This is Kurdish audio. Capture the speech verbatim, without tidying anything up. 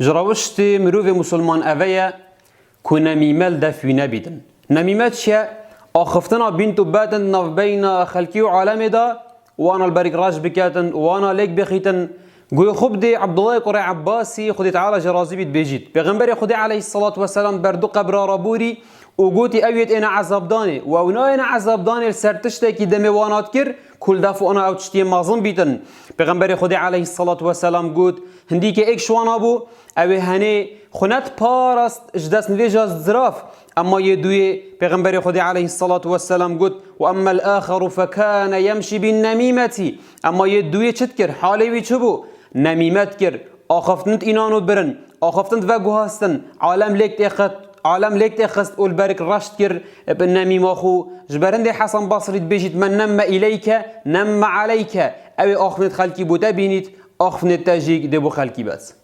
Ji rewiştê mirovê musulman eve ye ku nemîme li def wî nebîtin. Nemîme çi ye? Axiftina bînt û betin navbeyna xelkî û alemê de, wana li berîk reş biketin, wana lêk bixîtin. Guhê xwe bidê Ebdullahê kurê Ebbasî, Xwedê Teala jê razî bît, bêjît. Pêxemberê Xwedê aleyhisselatu vesselam ber du qebra re borî û gotî, ew yê têne ezabdanê û ew nayêne ezabdanê li ser tiştekî demê wana dikir ku li def wana ew tiştiyê mezin bîtin. Pêxemberê Xwedê aleyhisselatu vesselam got, hindîkê êk ji wana bû, ew ê henê xwe nediparast ji dest nivêja zirav. Ema yê duyê, Pêxemberê Xwedê aleyhisselatu vesselam got, "Ve emmel axeru fekane yemşî bin nemîmetî." Ema yê duyê çi dikir? Halê wî çi bû? Nemîme dikir. Axiftin înan û birin, axiftin veguhastin, alem lêk têxist, alem lêk têxist û li berik reş dikir bi nemîma xwe. Ji ber hindê Hesen Basrî dibêjît, "Men nemme îleyke, nemme aleyke." Ew ê axiftinê xelkî bo te bînît, axiftinê te jî dê bo xelkî bet.